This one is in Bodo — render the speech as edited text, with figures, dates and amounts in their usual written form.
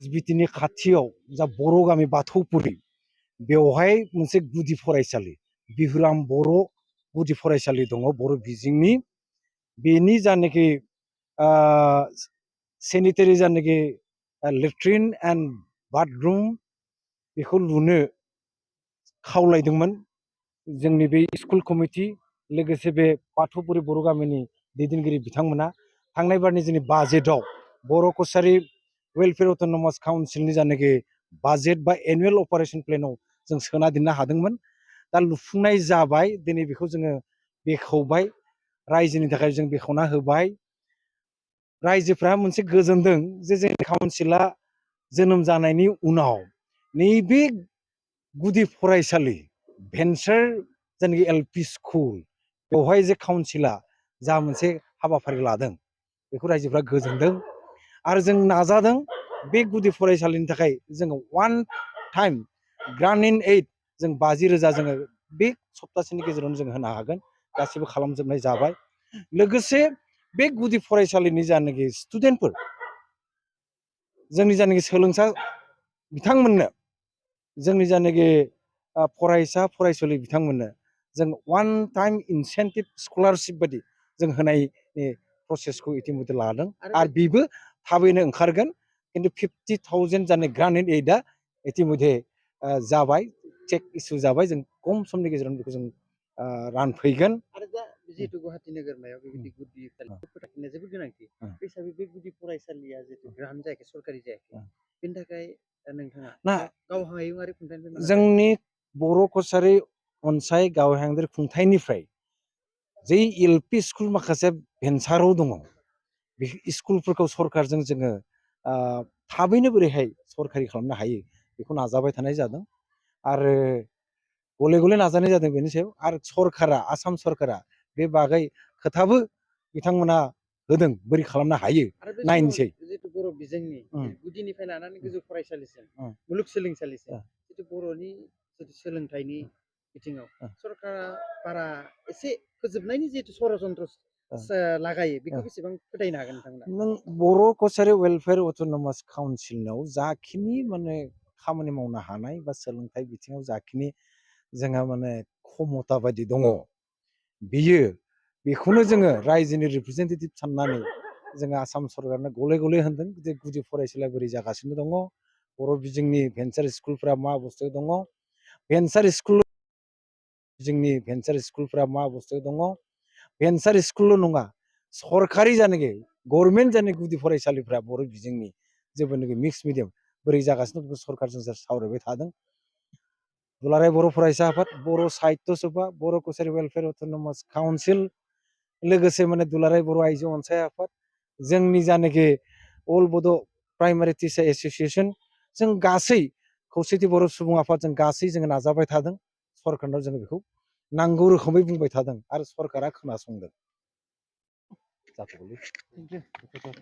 बिटिनि खाथियाव जा बर' गामि बाथौपुरि बेवहाय मोनसे गुदि फरायसालि बिहुराम बर' गुदि फरायसालि दङ बर' बिजोंनि बेनि जानाखि सेनिटारि जानाखि लेट्रिन एन्ड बाथरुम बेखौ लुनो खावलायदोंमोन जोंनि बे स्कुल कमिटि लोगोसे बे बाथौपुरि बर' गामिनि दैदेनगिरि बिथांमोना थांनाय बारनि जोंनि बाजेटआव बर' कसारि वेलफेयार अट'नमास काउन्सिलनि जानाखि बाजेट बा एनुवेल अपारेशन प्लेनाव जों सोना दोननो हादोंमोन दा लुफुंनाय जाबाय दिनै बेखौ जोङो बेखेवबाय रायजोनि थाखाय जों बेखेवना होबाय रायजोफ्रा मोनसे गोजोनदों जे जोंनि काउन्सिला जोनोम जानायनि उनाव नैबे गुदि फरायसालि भेन्सार जायनाखि एलपि स्कुल बेवहाय जे काउन्सिला जा मोनसे हाबाफारि लादों बेखौ रायजोफ्रा गोजोनदों आरो जों नाजादों बे गुदि फरायसालिनि थाखाय जोङो वान टाइम ग्रान्ट इन एइड जों 50,000 जोङो बे सप्तासेनि गेजेरावनो जों होनो हागोन गासिबो खालामजोबनाय जाबाय लोगोसे बे गुदि फरायसालिनि जानाखि स्टुडेन्टफोर जोंनि जानाखि सोलोंसा बिथांमोननो जोंनि जानाखि फरायसा फरायसुलि बिथांमोननो जों वान टाइम इनसेन्टिभ स्कलारशिप बायदि जों होनायनि प्रसेसखौ इतिमধ্যে लादों आरो बेबो थाबैनो ओंखारगोन खिन्थु 50,000 जानाय ग्रान्ट इन एइडआ इतिमধ্যে जाबाय चेक इसु जाबाय जों खम समनि गेजेरावनो बेखौ जों रानफैगोन आरो दा जिहेतु गुवाहाटि नोगोरमायाव बेबायदि गुदि फरायसालिखौ फोथांनाया जोबोद गोनांथि बे हिसाबै बे गुदि फरायसालिया जिहेतु ग्रान्ट जायाखै सरकारि जायाखै बेनि थाखाय नोंथाङा गाव हायुङारि खुंथायनिफ्राय जोंनि बर' कसारि अनसाय गावहायुङारि खुंथायनिफ्राय जे एलपि स्कुल माखासे भेन्साराव दङ बे स्कुलफोरखौ सरकारजों जोङो थाबैनो बोरैहाय सरकारि खालामनो हायो बेखौ नाजाबाय थानाय जादों आरो गले गले नाजानाय जादों बेनि सायाव आरो सरकारा आसाम सरकारा बे बागै खोथाबो बिथांमोना होदों बोरै खालामनो हायो नायनोसै जिहेतु बर' बिजोंनि गुदिनिफ्राय लानानै गोजौ फरायसालिसिम मुलुगसोलोंसालिसिम जिहेतु बर'नि जिहेतु सोलोंथाइनि बिथिङाव सरकारा बारा एसे फोजोबनायनि जिहेतु षड़यन्त्र लागायो बेखौ बेसेबां फोथायनो हागोन नोंथांमोना नों बर' कसारि वेलफेयार अट'नमास काउन्सिलाव जाखिनि माने खामानि मावनो हानाय बा सोलोंथाइ बिथिङाव जाखिनि जोंहा माने क्षमता बायदि दङ बियो बेखौनो जोङो रायजोनि रिप्रेजेन्टेटिभ साननानै जोङो आसाम सरकारनो गले गले होनदों जे गुदि फरायसालिया बोरै जागासिनो दङ बर' बिजोंनि भेन्सार स्कुलफ्रा मा अबस्थायाव दङ भेन्सार स्कुल जोंनि भेन्सार स्कुलफ्रा मा अबस्थायाव दङ भेन्सार स्कुलल' नङा सरकारि जानाखि गभर्नमेन्ट जानाय गुदि फरायसालिफ्रा बर' बिजोंनि जेब्लानाखि मिक्स मिडियाम बोरै जागासिनो बेखौ सरकारजों सावरायबाय थादों दुलाराय बर' फरायसा आफाद बर' साहित्य सभा बर' कसारि वेलफेयार अट'नमास काउन्सिल लोगोसे माने दुलाराय बर' आइजो अनसाय आफाद जोंनि जानाखि अल बड' प्राइमारि टिचार एस'सिएसन जों गासै खौसेथि बर' सुबुं आफाद जों गासै जोङो नाजाबाय थादों सरकारनाव जोङो बेखौ नांगौ रोखोमै बुंबाय थादों आरो सरकारा खोनासंदों जाथ'बायलै